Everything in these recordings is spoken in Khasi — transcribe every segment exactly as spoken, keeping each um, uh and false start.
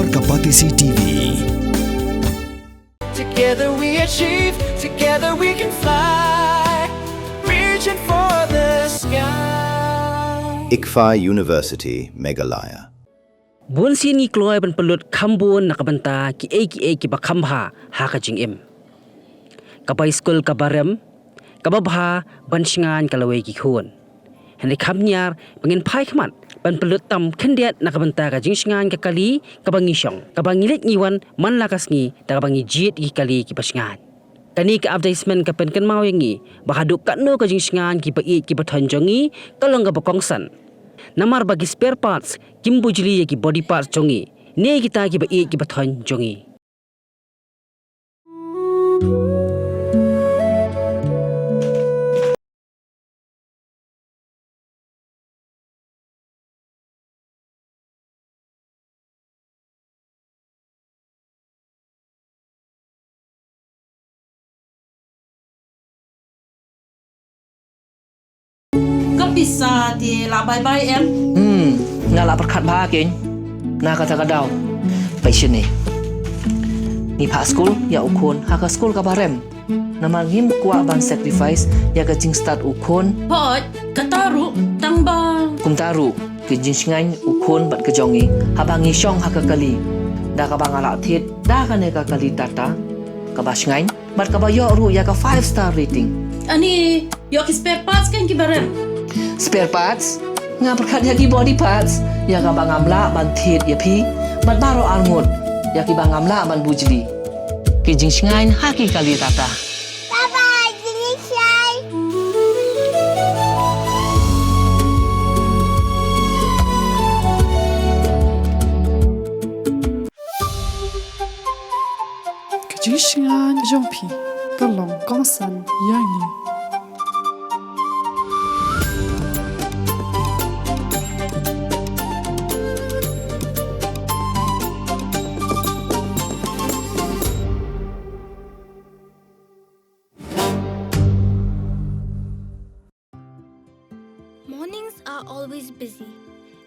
Ka Batesi T V. Together we achieve, together we can fly, reaching for the sky. ICFAI University, Meghalaya. Bun sien ngi kloi ban pynlut kham bun na ka bynta kiei kiei kiba kham bha ha ka jingim. Ka bai skul kaba rem, kaba bha ban shngaiñ ka lawei ki khun. Hynrei kham niar ba ngin phai khmat ban pynlut tam khyndiat na ka bynta ka jingshngaiñ ka kali kaba ngi shong, kaba ngi leit ngi wan man la ka sngi da kaba ngi jied ïa ki kali kiba shngaiñ. Kane ka advertisement ka pynkynmaw ïa ngi ba haduh katno ka jingshngaiñ kiba ïeit kiba thoiñ jong ngi ka long kaba kongsan. Namar ba ki spare parts kim bujli ïa ki body parts jong ngi ne kita kiba ïeit kiba thoiñ jong ngi. Ka pisa te la bye bye em? Hmm, nga la pyrkhat bha kein. Na kata ka daw. Peit shane. Ngi phah skul ïa u khun ha ka skul kaba rem. Namar ngim kwah ban sacrifice ïa ka jingstad u khun. Hooid, kata ruh tang ba. Kumta ruh ki jingshngaiñ u khun bad ka jong ngi haba ngi shong ha ka kali. Da kaba nga la thied da kane ka kali Tata kaba shngaiñ bad kaba ïoh ruh ïa ka five star rating. Ani ïoh ki spare parts kein kiba rem. Spare parts? Nga pyrkhat ïa ki body parts, ïa kaba ngam lah ban thied ïa phi bad baroh arngut, ïa kiba ngam lah ban bujli. Ki jingshngaiñ ha ki kali Tata. Bye bye, jingshngaiñ. Ka jingshngaiñ jong phi ka long kongsan ïa ngi. Mornings are always busy.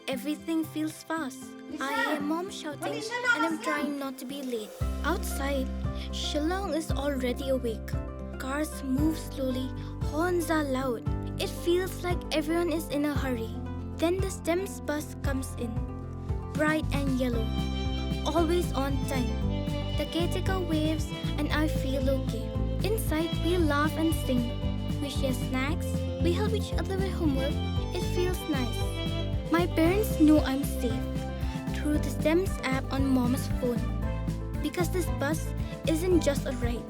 Everything feels fast. I hear mom shouting and I'm trying not to be late. Outside, Shillong is already awake. Cars move slowly, horns are loud. It feels like everyone is in a hurry. Then the STEMS bus comes in. Bright and yellow. Always on time. The caretaker waves and I feel okay. Inside, we laugh and sing. We share snacks. We help each other with homework. It feels nice. My parents know I'm safe through the STEMS app on mom's phone. Because this bus isn't just a ride.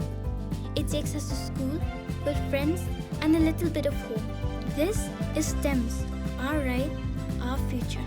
It takes us to school, with friends, and a little bit of home. This is STEMS, our ride, our future.